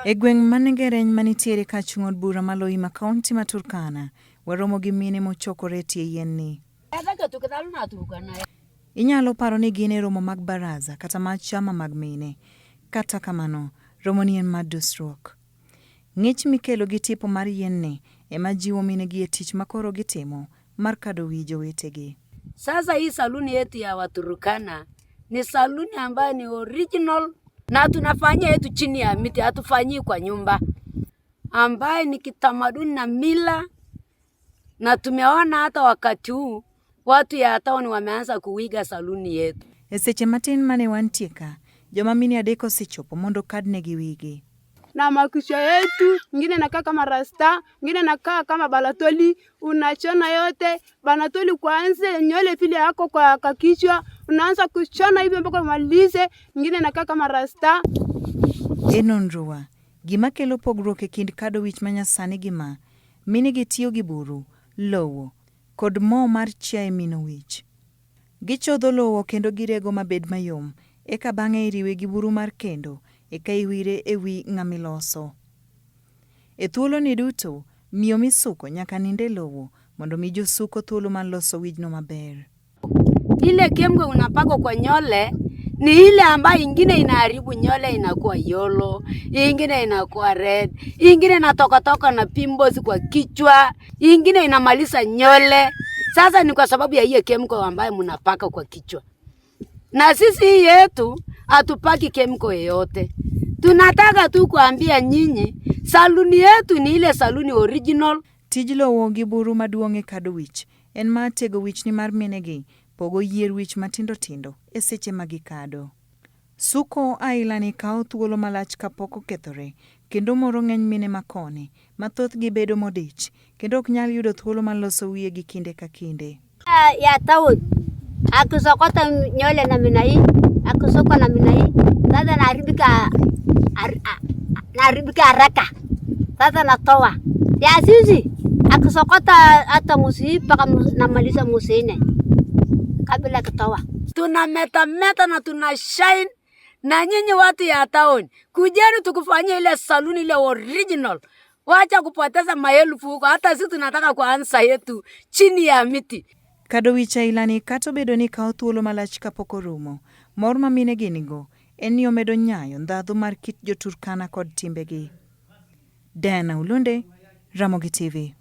E gweng' ma Nengereny manitiere kachung' od bura ma Loima kaunti ma Turkana, waromo gi mine mochokore e tie yien ni. Inyalo paro ni gin e romo mag baraza kata mar chama mag mine. Kata kamano, romoni en mar dusruok. Ng'ich mikelo gi tipo mar yien ni ema jiwo minegi e tich makoro gitimo mar kado wi jowetegi. Sasa hii saluni yetu ya Waturkana ni saluni ambayo ni original na tunafanyia yetu chini ya miti, hatufanyii kwa nyumba, ambaye ni kitamaduni na mila, na tumeona hata wakati huu watu ya town wameanza kuiga saluni yetu. E seche matin mane wantie ka, joma mine adek osechopo mondo okadnegi wigi. Na makichwa yetu ingine nakaa kama rasta, ingine nakaa kama balatoli, unachona yote banatoli kwanza nywele vile yako kwa kakichwa, unaanza kuchona hivyo mpaka umalize, ingine nakaa kama rasta. E nonrowa, gima kelo pogruok e kind kado wich manyasani gi ma, mine gi tiyo gi buru, lowo, kod mo mar chiaye mino wich. Gichodho lowo kendo girego mabed mayom, eka bang'e iriwe gi buru mar kendo, eka iwire e wi ng'amiloso. E thuoloni duto, miyo misuko nyaka nind e lowo mondo mi josuko thuolo mar loso wijno maber. Ile kemgo unapaka kwa nyole ni ile ambayo ingine inaharibu nyole, inakuwa yolo, ingine inakuwa red, ingine inatoka toka na pimples kwa kichwa, ingine inamaliza nyole. Sasa ni kwa sababu ya hiyo chemical ambayo mnapaka kwa kichwa. Na sisi hii yetu hatupaki chemical yoyote. Tunataka tu kuambia nyinyi saluni yetu ni ile saluni original. Tij lowo gi buru maduong' e kado wich en mar tego wichni mar minegi, pogo yier wich matindo tindo e seche ma gikado. Suko ailani kawo thuolo malach kapok okethore kendo moro ng'eny mine ma koni ma thothgi bedo modich kendo ok nyal yudo thuolo mar loso wiyegi kinde ka kinde. Ya town akisokota nywele namna hii, akisokwa namna hii, sasa naharibika, naharibika haraka. Sasa natoa ya sisi akisokota hata mwezi mpaka namaliza mwezi nne kabla kutoa. Tuna meta meta na tuna shine na nyinyi watu ya town, kujeni tukufanyie ile saluni ile original. Wacha kupoteza maelfu huko, hata sisi tunataka kuanza yetu chini ya miti. Kado wich ailani kata obedo ni kawo thuolo malach kapok orumo, mor ma mine gi nigo en ni omedo nyayo ndhadhu mar kit jo Turkana kod timbegi. Diana Ulunde, Ramogi TV.